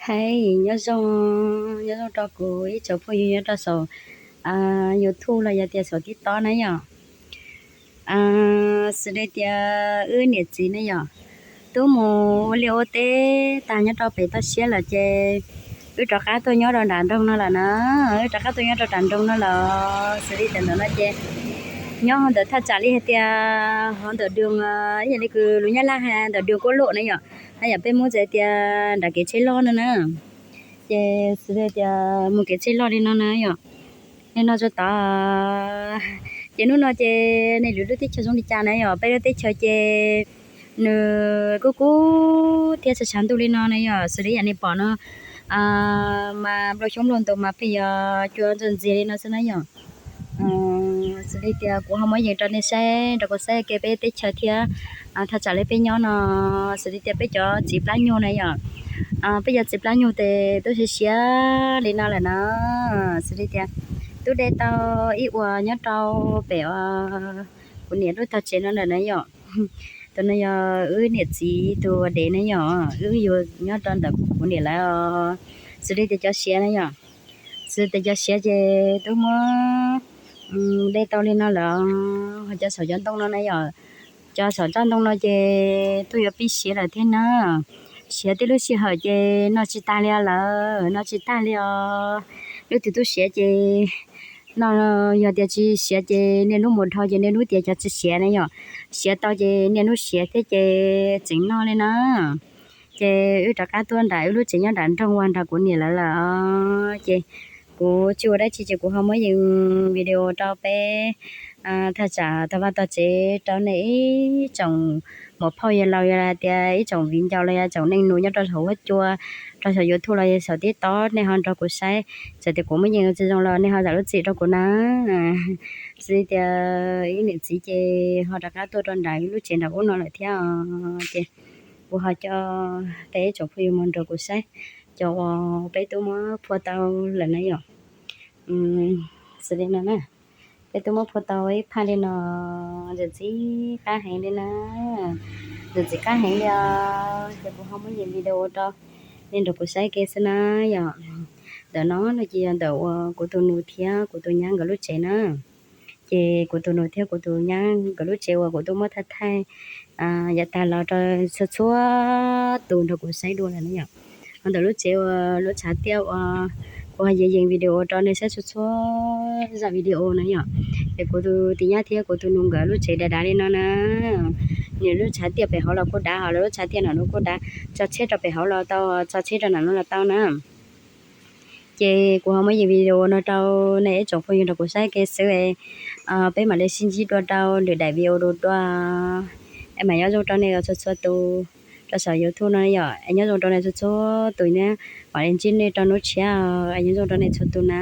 Hais nyob zoo, nyob zoo rau kuv ib tsoom phooj ywg nyob rau saum YouTube los yog tias saum TikTok na yom. Xws li tias wb niam txiv ne yom, twb mus ua liaj ua teb tag nyob rau pem toj siab lawm ces wb rov qab tuaj nyob rau nram nroog no lawm na. Wb rov qab tuaj nyob rau nram nroog no lawm. Xws li tias ntawm no ces nyob ntawm thaj tsam li hais tias hov ntawm dua, ib yam li kws lus Nyab Laj hais ntawm dua kuab lom na yom, hos yam peb Hmoob txhais tias nram kev tsheb loj no na. Ces xws li tias mus kev tsheb loj li no na yom, li no tso tod. Ces hnub no ces nej lwm lub teb chaws zoo li cas na yom, peb lub teb chaws ces nws kub kub thiab tshav tshav ntuj li no na yom, xws li yam nej pom no mas nplooj xyoob nplooj ntoos mas pheej yog cua ntxog ntxiag li no xwb na yom. Xws li tias kuv ho muab yees rau nej saib, rau kuv saib kev peb teb chaws thiab thaj tsam li peb nyob no. Xws li tias peb cov txiv plab nyuj na yom, peb cov txiv plab nyuj tes twb siav siav li no lawm na. Xws li tias twb de tau ib ua nyob rau pem kuv niam lub tog tsev no lawm na yom. Tus no yog wb niam txiv tus dev na yom, wb yug nyob rau ntawm kuv niam lawv. Xws li tias cov siav na yom, xws li tias cov siav ces twb muab de tau li no lawm. Ho cov saum cov ntoo no na yom, cov saum tsob ntoo no ces twb yuav pib siav lawm thiab na. Siav tib lub sij hawm ces noj tsis tag li lawm, noj tsis tag li os. Lub twg twb siav ces noj, yog tias tsis siav ces niaj hnub mus dhau ces niaj hnub tias cov tsis siav na yom. Siav tau ces niaj hnub siav thiab ces tseem noj li na. Ces wb rov qab tuaj nram wb lub tsev nyob nram nroog ua nrog kuv niam lawv lawm. Ces kuv tsis ua dab tsi ces kuv ho muab yees video rau peb thaj tsam tog vaj tog tsev rau nej ib tsoom muam phauj yawg laus, yog tias ib tsoom viv ncaus los yog tsoom neej nus nyob rau saum huab cua, rau saum YouTube los yog saum TikTok, nej ho nrog kuv saib. Txawm tias kuv muab yees tsis zoo los nej ho zam lub txim rau kuv na. Xws li tias ib niam txiv ces ho rov qab tuaj rau nram wb lub tsev nram ub no lawm thiab. Ces kuv ho coj peb ib tsoom phooj ywg mus nrog kuv saib cov uas peb twb muab phua tau lawm na yom. Xws li no na, peb twb muab phua tau ib phaj li no, ntxim ntxim qab heev li na, ntxim ntxim qab heev li os. Ces kuv ho muab yees video rau nej nrog kuv saib ke xwb na yom. Ntawm no no ces yog ntawm uas kuv tus nus thiab kuv tus nyab nkawd lub tsev na. Ces kuv tus nus thiab kuv tus nyab nkawd lub tsev uas kuv twb muab thaij thaij yav tag los rau txhua txhua tus nrog kuv saib dua lawm na yom. Ho ntawm lub tsev uas lub tshav tiaj uas kuv ho yees yees video rau nej saib txhua txhua zaj video na yom. Ces kuv tus tij nyab thiab kuv tus nus nkawd lub tsev dav dav li no na. Nws lub tshav tiaj pem hauv los kuj dav, ho lawv lub tshav tiaj nram no kuj dav, tso tsheb rau pem hauv los tau, tso tsheb rau nram no los tau na. Ces kuv ho muab yees video no rau nej ib tsoom phooj ywg nrog kuv saib ke xwb. Peb mam li sib ntsib dua rau lwm daim video dua dua, es mam nyob zoo rau nej txhua txhua tus rau saum YouTube no yom. Es nyob zoo rau nej txhua txhua tus na, mam li ntsib nej rau hnub tshiab, es nyob zoo rau nej txhua tus na.